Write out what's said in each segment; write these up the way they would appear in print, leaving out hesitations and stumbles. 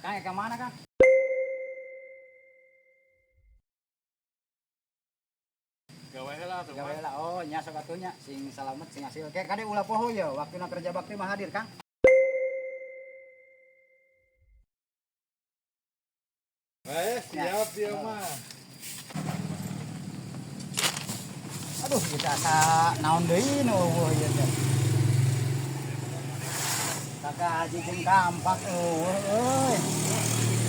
Kang, ka mana, Kang? Gawe heula atuh. Gawe lah. Oh, nya sok atuh nya sing salamet sing hasil. Oke, kade ulah poho ya, waktuna kerja bakti mah hadir, Kang. Eh, siap dia mah. Aduh, kita asa naon deui nu euweuh ieu teh. Kakak haji jeung kampak euweuh euy.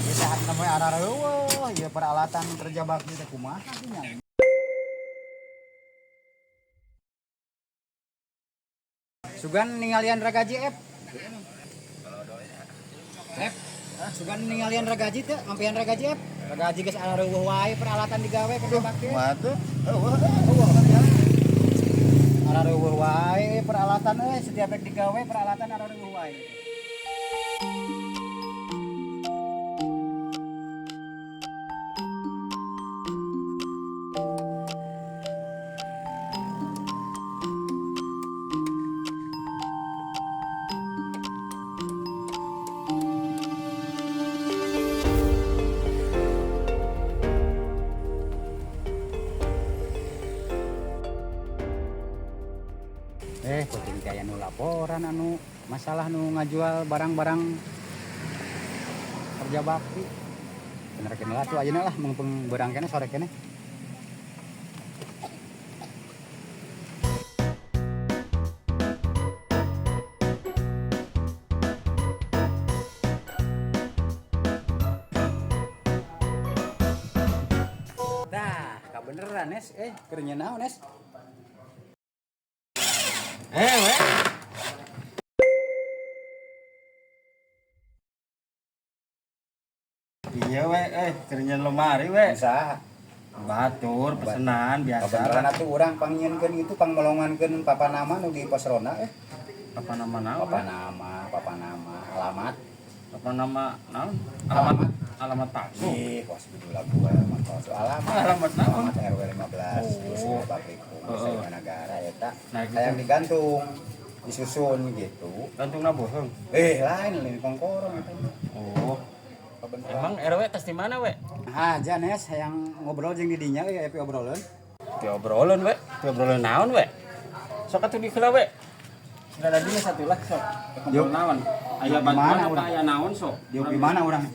Ieu teh hatna moe arareuweuh, ieu peralatan kerja bakti teh kumaha nya. Sugan ningalian ragaji Ep. Ep, sugan ningalian ragaji teh, mampian ragaji Ep. Ragaji geus arareuweuh wae peralatan digawe kerja bakti. Mah tuh. Euweuh. Arareuweuh wae peralatan euy, setiap rek digawe peralatan arareuweuh wae. Eh, kucing teh aya nu laporan anu masalah nu ngajual barang-barang kerja bakti. Bener kene lah tuh ayeuna lah mumpung beurang kene sore kene. Tah, kabeneran Nes, eh keur naon Nes? Eh, we. Iya we, eh keur lemari we. Bisa. Batur pesenan biasa. Kabeneran atuh urang pangnyieunkeun itu pangmelongankeun papan nama nu di pos ronda eh. Apa nama naon? Papan nama, alamat. Apa nama naon? Alamat alamat palsu. Ih, kos kudu lagu alamat palsu. Alamat. Alamat naon? Alamat RW 15, Oh. Dusun Pabrikum, Desa Heeh. Negara eta. Nah, gitu. Hayang digantung, disusun gitu. Gantungna bohong. Eh, lain lain kongkorong eta mah. Oh. Kabeneran. Emang RW tes di mana we? Aja Nes, hayang ngobrol jeung di dinya euy aya obrolan. Di obrolan we, di obrolan naon we? Sok atuh di heula we. Sudah ada dia satu lah sok. Yuk. Ngobrol naon? Aya Di bantuan mana apa urang? aya naon sok? Di di mana urang?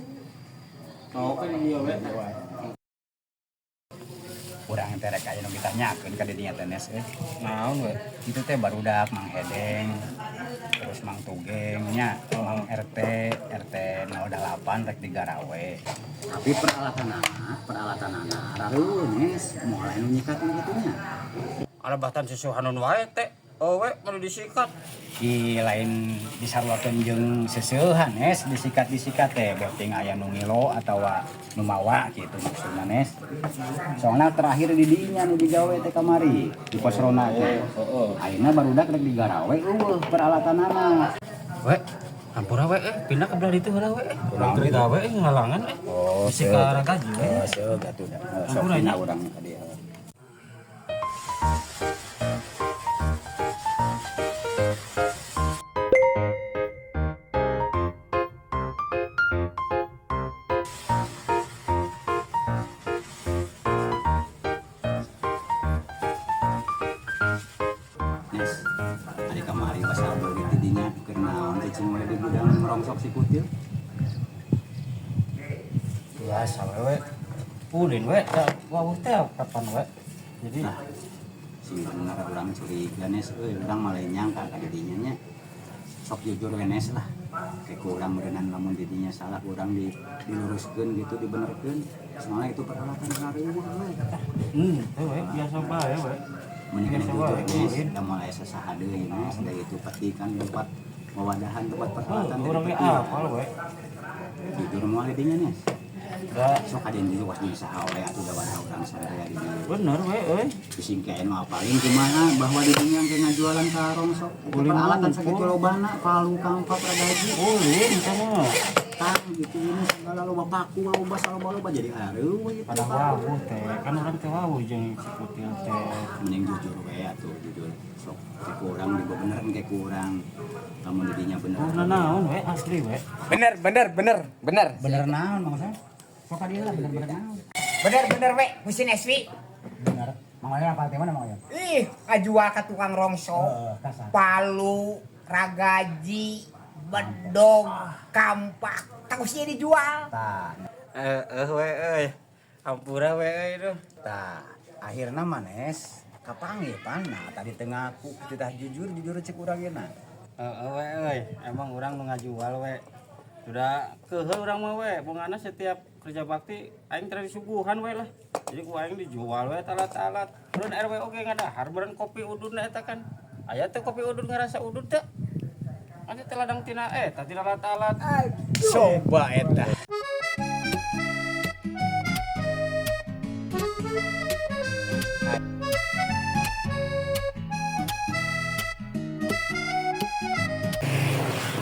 Sok ke di dieu we. Urang teh rek aya nu ditanyakeun ka di dinya teh Nes euy. Naon we? Itu teh barudak Mang Hedeng terus Mang Tugeng nya Mang RT RT 08 rek digarawe tapi peralatan anak arareuweuh Nes moal anu nyikat nu kitu nya. Ala bahtan susuhanon wae teh. Oh we, mau disikat. Di lain disaruakeun jeung seuseuhan Nes, disikat-disikat teh beuting aya nu ngilo atawa nu mawa gitu maksudna Nes. Soalna terakhir di dinya nu digawe teh kamari di pos ronda teh. Heeh. Ayeuna barudak rek digarawe euweuh peralatanana. We, hampura we, eh, pindah ke belah ditu heula we. Kurang Urang gawe eh ngalangan eh. Oh, Bisi ka gaji we. Oh, seug atuh da. Sok Hampura pindah nya. urang ka dieu. Nes, ari kamari pas beureuh di dinya keur naon teh cing we di gudang rongsok si kutil. Biasa we we. Ulin we, da wawuh teh kapan we. Jadi Nah, sing bener urang curiga Nes euy, urang malah nyangka ka didinya nya. Sok jujur we Nes lah. Kayak ku urang meureunnan lamun didinya salah urang di diluruskeun gitu dibenerkeun. Soalnya itu peralatan arareuweuh we. Teh we biasa bae we. Mendingan Biasa jujur wae, Nes, ulin. da moal aya sasaha deui Nes, da itu peti kan tempat wawadahan tempat peralatan Oh, teh urang ge di peti. apal we. Jujur moal didinya Nes. Da Sok ada yang di luas jeung saha we atuh da wadah urang sadaya di dieu. Bener we euy. Bising kayak nu apalin kumaha bahwa di dinya engke ngajualan karong sok. Itu Ulin peralatan wungkul. sakitu lobana, palu, kampak, ragaji. Ulin sama. Tang gitu ini segala loba paku, loba saloba loba jadi areuh gitu. Pada wawuh teh, kan urang teh wawuh jeung si Kutil teh. Mending jujur we atuh, jujur. Sok kayak kurang dibeneran kayak kurang. Lamun di dinya bener. Oh, naon we asli we. Bener, bener, bener, bener. Bener naon Mang Osan? Sok ka dieu lah bener-bener naon. Bener, bener we, mesin SV. Bener. Mang Oyan apa teh mana Mang Oyan? Ih, ngajual ka tukang rongsok. Heeh, kasar. Palu, ragaji, bedog, kampak, tangusnya dijual. Tah, Eh we euy. Ampura we euy duh. tah, akhirna manes kapanggih pan nah tadi tengah aku kita jujur jujur cek urang ge na. Heeh we euy, emang urang nu ngajual we. Sudah keuheul urang mah we, bongana setiap kerja bakti aing teh disuguhan we lah. Jadi ku aing dijual we alat-alat. Beureun RW oge ngadahar beureun kopi ududna eta kan. Aya teh kopi udud ngarasa udud teh. Aya teh ladang tina eta tina alat-alat. Coba eta.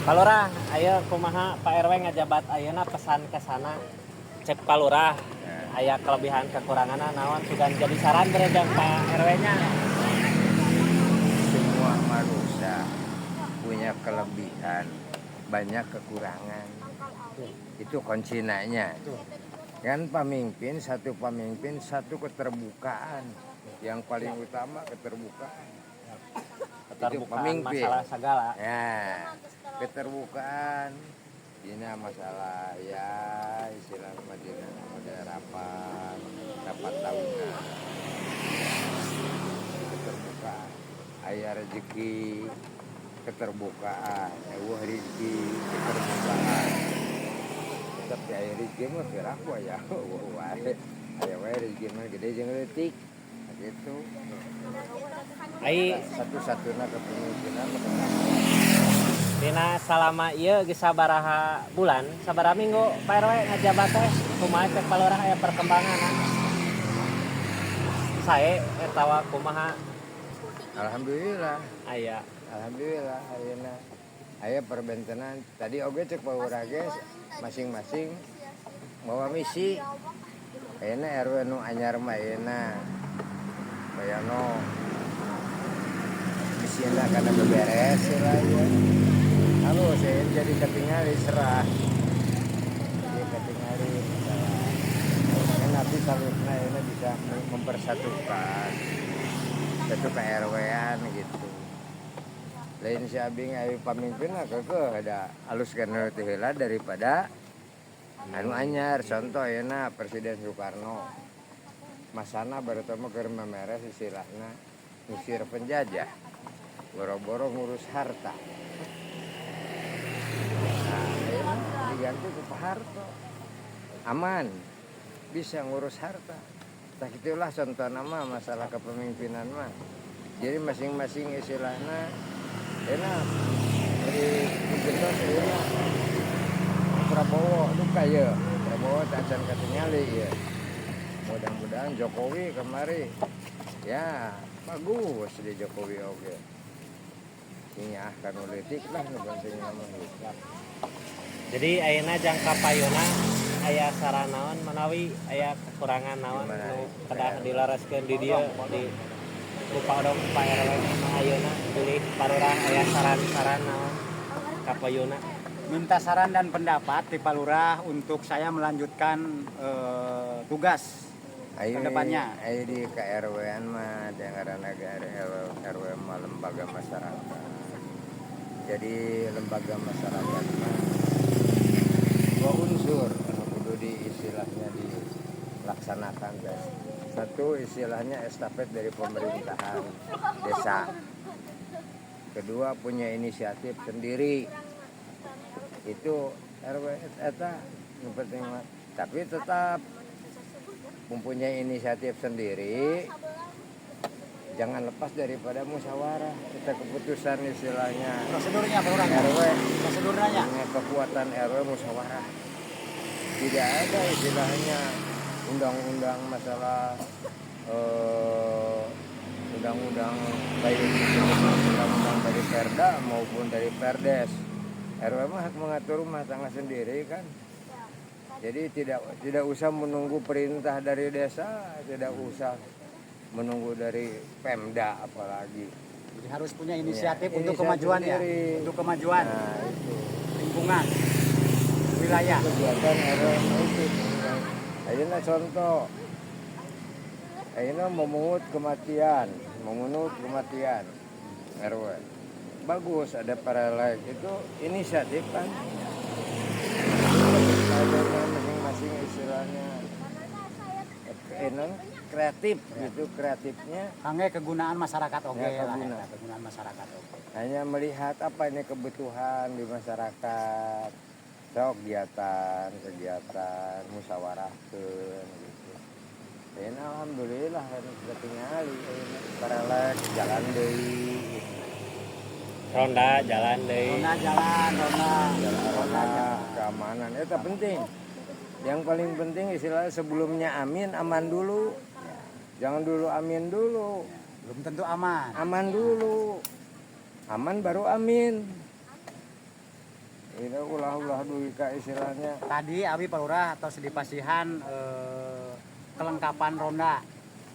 Pak Lurah, ayo kumaha Pak RW ngajabat ayeuna pesan ke sana cek Pak Lurah aya kelebihan kekurangan naon sugan jadi saran beredang Pak RW nya. Semua manusia punya kelebihan, banyak kekurangan. Itu kuncinanya. Kan pemimpin, satu pemimpin, satu keterbukaan. Yang paling utama keterbukaan. Itu Keterbukaan pemimpin. masalah segala. Ya, keterbukaan. Dina masalah ya istilah Madinah model rapat, rapat tahunan. Keterbukaan. Aya rezeki keterbukaan, eueuh rezeki keterbukaan. Tapi aya rezeki mah piraku aya eueuh wae. Aya wae rezeki mah gede jeung leutik. Gitu. Ai Satu-satunya kepemimpinan mah keterbukaan. Dina salama ieu geus sabaraha bulan, sabaraha minggu Pak RW ngajabat teh kumaha cek Pak Lurah aya perkembangan? Sae etawa kumaha? Alhamdulillah. Aya. Alhamdulillah ayeuna aya perbentenan. Tadi oge cek Pak Lurah ge masing-masing bawa misi. Ayeuna RW nu anyar mah ayeuna Bayano misina karena beberes lah ya. Halo, saya jadi ketingali serah. Jadi ketingali masalah. Kan nabi salutna ayeuna bisa mempersatukan satu ke-RW-an gitu. Lain si abing ayo pamimpin lah kekeh ada alus kana teh heula daripada anu anyar. Contoh ayeuna Presiden Soekarno masana baru teh mah keur memeres istilahna ngusir penjajah, boro-boro ngurus harta. Nah, ayeuna diganti ku Pak Harto, aman bisa ngurus harta. Tak itulah contoh nama masalah kepemimpinan mah. Jadi masing-masing istilahnya enak dari gentos enak Prabowo duka ya Prabowo tak acan katingali ya. Mudah-mudahan Jokowi kemari ya bagus di Jokowi oke. Ini kan politik lah nu penting mah gitu. Jadi ayeuna jangka payuna aya saran naon manawi aya kekurangan naon Gimana? nu kedah dilereskeun di dieu di ku Pak Odong Pak RW nu ayeuna pilih Pak Lurah aya saran-saran naon ka payuna? Minta saran dan pendapat di Pak Lurah untuk saya melanjutkan tugas Ayo, ke depannya. Ayo di KRW-an mah ngaranna ge RW mah lembaga masyarakat. Jadi lembaga masyarakat mah dua unsur anu kudu di istilahnya dilaksanakan guys. Satu istilahnya estafet dari pemerintahan desa. Kedua punya inisiatif sendiri. Itu RW eta yang penting mah. Tapi tetap mempunyai inisiatif sendiri, jangan lepas daripada musyawarah. Kita keputusan istilahnya Prosedurnya Pak Lurah. RW Prosedurnya. punya kekuatan RW musyawarah. Tidak ada istilahnya undang-undang masalah undang-undang, baik itu undang-undang dari Perda maupun dari Perdes. RW mah hak mengatur rumah tangga sendiri kan. Jadi tidak tidak usah menunggu perintah dari desa, tidak usah menunggu dari Pemda apalagi. Jadi harus punya inisiatif Ya, untuk inisiatif kemajuan ya, sendiri. Untuk kemajuan Nah, itu lingkungan wilayah. Kegiatan RW mah itu. Ayeuna contoh. Ayeuna memungut kematian RW. Bagus ada paralel itu inisiatif kan. Ada masing-masing istilahnya kreatif gitu, kreatifnya. Kangge kegunaan masyarakat oke Ya, lah, keguna. eta, kegunaan masyarakat oke. Hanya melihat apa ini kebutuhan di masyarakat, sok kegiatan kegiatan musyawarahkeun gitu. Dan alhamdulillah kan ketingali paralel jalan deui gitu. Ronda jalan deui. Ronda jalan, ronda. Jalan Ronda ronda jalan. Keamanan itu penting. Yang paling penting istilahnya sebelumnya amin, aman dulu. Jangan dulu amin dulu. Belum tentu aman. Aman dulu, aman baru amin. Ini ulah-ulah duit ka istilahnya. Tadi abi Pak Lurah atau dipasihan kelengkapan ronda.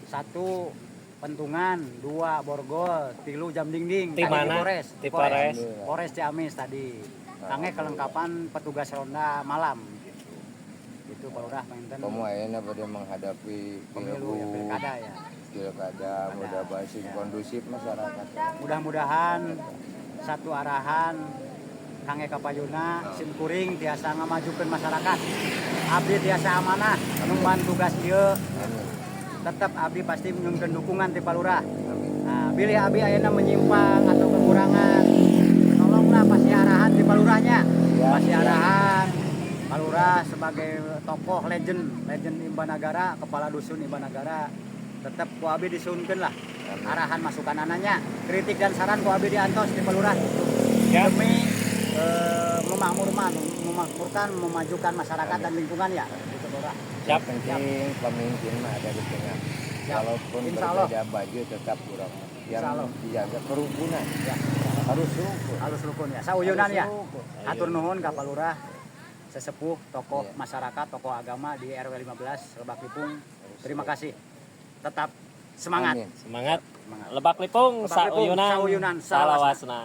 Satu pentungan, dua borgol, tilu jam dinding. Di Tadi mana? di Polres. Di Polres. Polres Ciamis tadi. Kangge kelengkapan petugas ronda malam gitu. Itu Pak Lurah panginten. Kamu ayeuna pada menghadapi Pemilu ya, pilgub, pilkada ya. Pilkada, mudah basing kondusif masyarakat. Mudah-mudahan satu arahan kangge kapayuna sim kuring tiasa ngamajukeun masyarakat. Abdi tiasa amanah numban tugas ieu. Amin. Tetap abdi pasti menyuhunkeun dukungan ti Pak Lurah. Amin. Nah, bilih abdi ayeuna menyimpang atau kekurangan, tolonglah pasti arahan di Pak Lurahnya. Ya, Pasti ya. arahan Pak Lurah sebagai tokoh legend, legend Imbanagara, kepala dusun Imbanagara. Tetap ku abdi disuhunkeun lah. Amin. Arahan masukan ananya, kritik dan saran ku abdi diantos di Pak Lurah gitu. Siap. Demi memakmurkan, memakmurkan, memajukan masyarakat dan lingkungan ya. Gitu, Pak Lurah. Siap. Yang penting pemimpin mah ada di tengah. Siap. Walaupun Insya Allah. berbeda baju tetap kurang. Yang Insya Allah. dijaga kerukunan. Ya. Harus rukun. Halus rukun ya. Sauyunan Harus ya. rukun. Hatur nuhun ka Pak Lurah, sesepuh, tokoh masyarakat, tokoh agama di RW 15 Lebak Lipung. Terima kasih. Tetap semangat. Amin. Semangat. Semangat. Lebak Lipung, Lebak Lipung, sauyunan, sauyunan, salawasna.